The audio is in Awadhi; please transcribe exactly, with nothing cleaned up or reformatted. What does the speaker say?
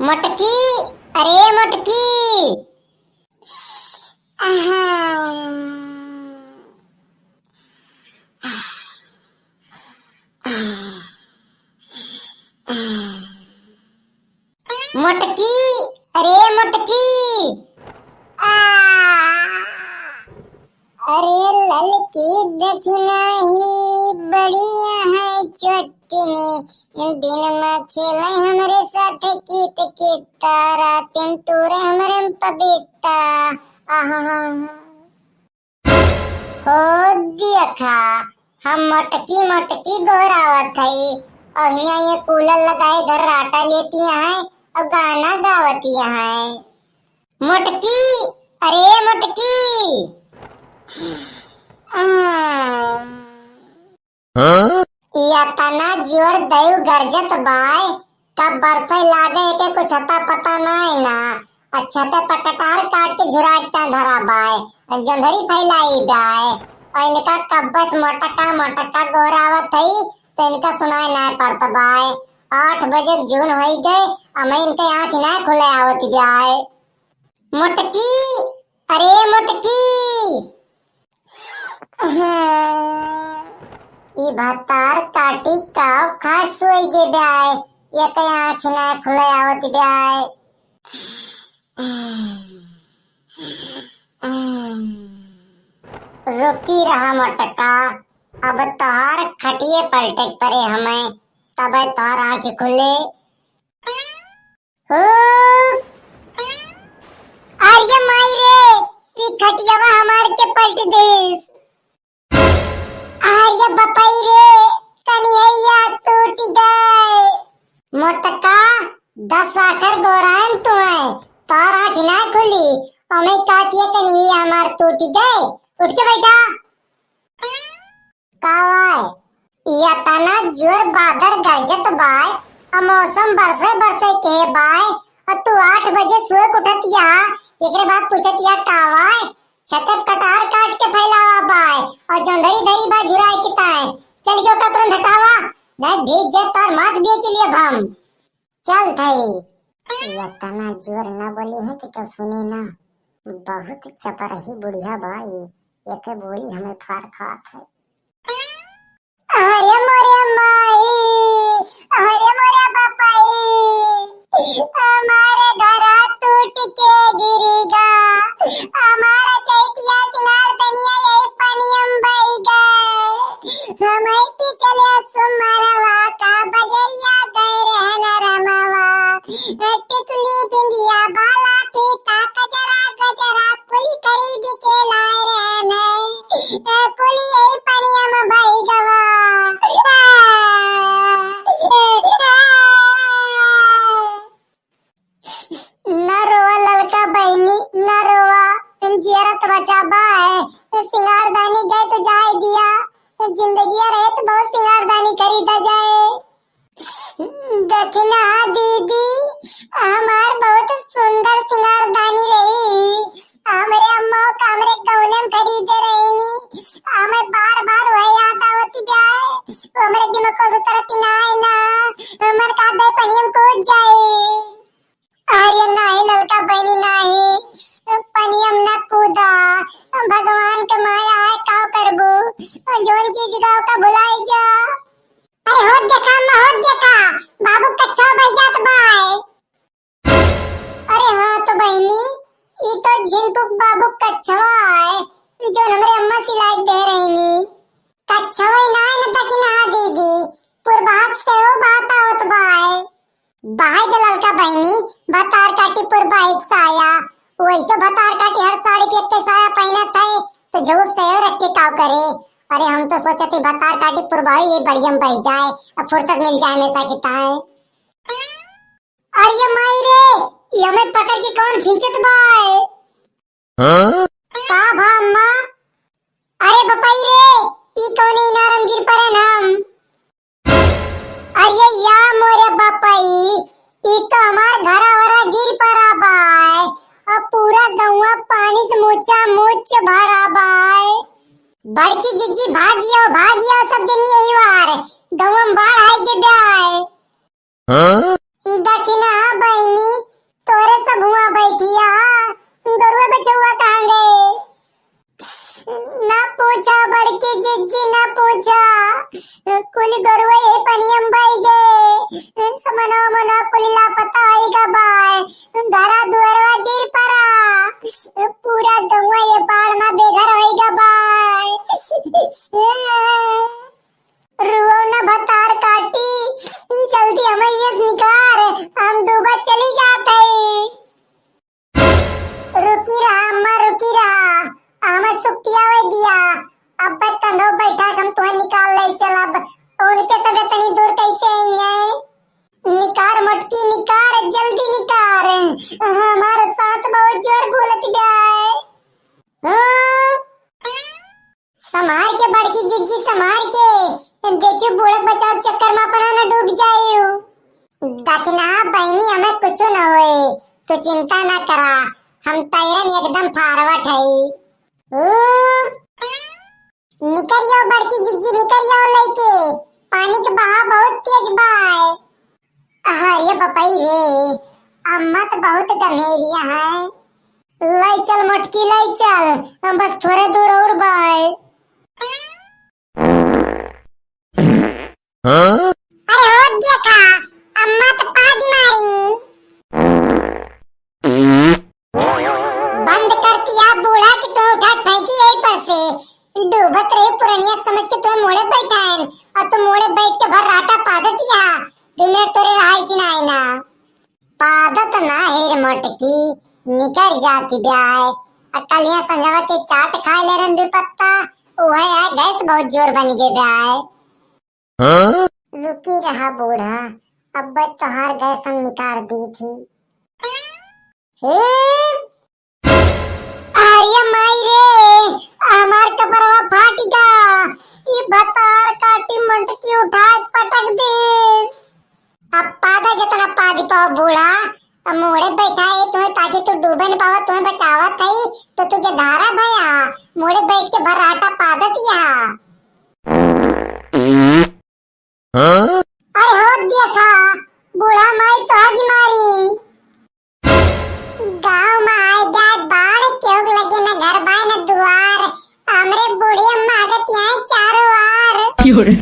मोटकी, अरे मोटकी। आहा। मोटकी, अरे मोटकी। आ। अरे ललकी, देखी नाही, बढ़िया है चोटिनी। दिन में खेले हमरे साथ कित कित, रातिन तूरे हमरे पपीता। आहा। हो देखा, हम मोटकी मोटकी गोहरावत हई, और हियाँ ये कूलर लगाए घर राटा लेती हैं और गाना गावती हैं। मोटकी, अरे मोटकी। हाँ? यतना जोर दयु गरजत बाय, कब बरसै लागे एके कुछ अता पता नाय ना। अच्छा ते पकटार काट के झुराक ता धरा बाय, जोंधरी फैलाई बाय। और इनका कब्बस मोटका मोटका गोहरावत हई, तो इनका सुनाय नाय पड़त बाय। आठ बजे जून होई गए, अमे इनके आँख नाय खुले आवत बाय। मोटकी, अरे मोटकी। हाँ, ई भतार काटी काव खास होई गे ब्याय, एके आँख ना खुले आवत ब्याय। रुकी रहा मोटका, अब तोहार खटिए पलटे के परे हमें, तबे तोहार आँख खुले। हो। अरे माई रे, ई खटियावा हमार के पलट देस। अरे बपाई रे, कन्हैया टूट गए। मोटका, दस आखर गोरायन तुहैं, तोर आँख ना खुली, अमे कहतिए कन्हैया हमार टूट गए। उठ के बैठा। का बाय? यतना जोर बादर गरजत बाय, आ मौसम बरसे बरसे के बाय, आ तू आठ बजे सोए के उठत या, एकरे बाद पूछत या का बाय? छतत कटार काट के फैलावा बाय, और जोंधरी धरी बा झुराए की ताय। चल गयो का तुरंत हटावा, नहीं भीज जे तार मांस बेच लिए हम। चल धई। यतना जोर न बोली है कि केहू सुने ना। बहुत चपरही बुढ़िया बा ये, एके बोली हमें फार खात है। अरे मोरे माई, अरे मोरे बापाई, हमारे घरा टूट के गिरी गा, हमारा चैतिया सिंगार दनिया यही पनियम बही गए। हमें पिछले सुमरवा का बजरिया गए रहन रमवा। टिकुली बिंदिया बाला फीता गजरा गजरा कुल खरीद के लाए रहन। कुल यही पनियम बही गवा। आ, आ, आ। ना रोवा ललका बहिनी, ना रोवा, जियरत बचाबा है। सिंगारदानी गए तो जाए दिया, जिंदगिया रहे तो बहुत सिंगारदानी खरीदा जाए। देखना दीदी, हमार बहुत सुंदर सिंगारदानी रही, हमरे अम्मा का हमरे गौने में खरीदे रहनी, हमें बार बार वह याद आवत जाए, हमरे दिमाग को उतरत ना है ना, हमर का दे पनियम कूद जाए। अरे नाही ललका बहिनी नाही, पनियम न कूदा, भगवान के माया है, का करबू, जोन चीज का ओका भुलाई जा। अरे होत देखा, अम्मा होत देखा, बाबू कच्छा बह जात बाय। अरे हाँ तो बहिनी, ई तो झिनकू बाबू कच्छवा है, जोन हमरे अम्मा सिलाई दे रहनी। कच्छवा ही ना है न तकिना दीदी, पुरबात से हो बात आवत बाय। बहाई दे ललका बहिनी, भतार काटी पुरबाई साया, वैसे भतार काटी हर साड़ी के एक साया पहनत है, तो झूठ से हो रख के काव करे। अरे हम तो सोचत ही भतार काटी पुरबाई ये बढ़िया में बह जाए, अब फुर्सत मिल जाए हमेशा की ताए। अरे माई रे, ये हमें पकड़ के कौन खींचत बाय? हाँ? का भा अम्मा, भरा बाय। बड़की जिज्जी भागियो, भागियो सब जनी यही वार, गौवा में बाढ़ आई के ब्याय। हाँ? दखिना बहिनी, तोरे सब हुआ बैठिया, गरुआ बचौआ कहाँ गए? ना पूछा बड़की जिज्जी, ना पूछा, कुल गरुआ ये पनियम बह गए, समनवा मना कुल लापता होई गा बाय, घरा दुआरवा गिर पड़ा, पूरा गौवा ये बाढ़ में बेघर होई गा बाय। रुओ न भतार काटी, जल्दी हमें ये निकार, हम डूबा चली जात हई। रुकी रहा अम्मा, रुकी रहा, हमें सुखियावे दिया। अब कंधो बैठा के हम तुम्हें निकाल ले चलब। उनके सब इतनी दूर कैसे आई हैं? निकार मोटकी निकार, जल्दी निकार, हमारे साथ बहुत जोर बोलत गए। हाँ? संभार के बड़की जिज्जी, संभार के। देखियो, बूढ़ा बचाव चक्कर में अपना न डूब जाइयो। दखिना बहिनी, हमें कुछ न होए, तू चिंता न करा, हम तैरन एकदम फारवट हई। ओ, निकर जाओ बड़की जिज्जी, निकर जाओ लइके, पानी के बहाव बहुत तेज बाय। अरे बपई रे, अम्मा तो बहुत गम्हेरिया है। लाई चल मोटकी, लाई चल, बस थोड़े दूर और बाय। हाँ? अरे हो देखा, अम्मा तो पाद मारी। बंद कर दिया बूढ़ा कि तू उठा फेंकी यही पर से। डूबत रही पुरनिया समझ के तू मोड़े बैठा है और तू मोड़े बैठ के भर राटा पादत या। दो मिनट तोरे रहाई सी ना आई ना। पादत ना हेर मोटकी, निकर जाती ब्याय। आ कलिया संझवा के चाट खाए ले रंदू पत्ता, उहे है गैस बहुत जोर बन गे ब्याय। हाँ? रुकी रहा बूढ़ा, अब तोहार गैस हम निकार दी थी। हे? अरे माई रे, हमार कपड़वा फाटी गा। ई भतार काटी मंटकी उठाए पटक दे। अब पादा जितना पादी पाओ बूढ़ा, अब मोड़े बैठा है तुम्हें, ताकि तू डूबे न पावा, तुम्हें बचावत है, तो तू के धारा भया, मोड़े बैठ के भर आटा पादत या। हाँ? अरे हो देखा, बूढ़ा माई तो आगी मारी। गाँव में आए जाए बाढ़, केहू के लगे न घर बाय न दुआर, हमरे बूढ़ी अम्मा आगत यहाँ चारों ओर। क्यों रे?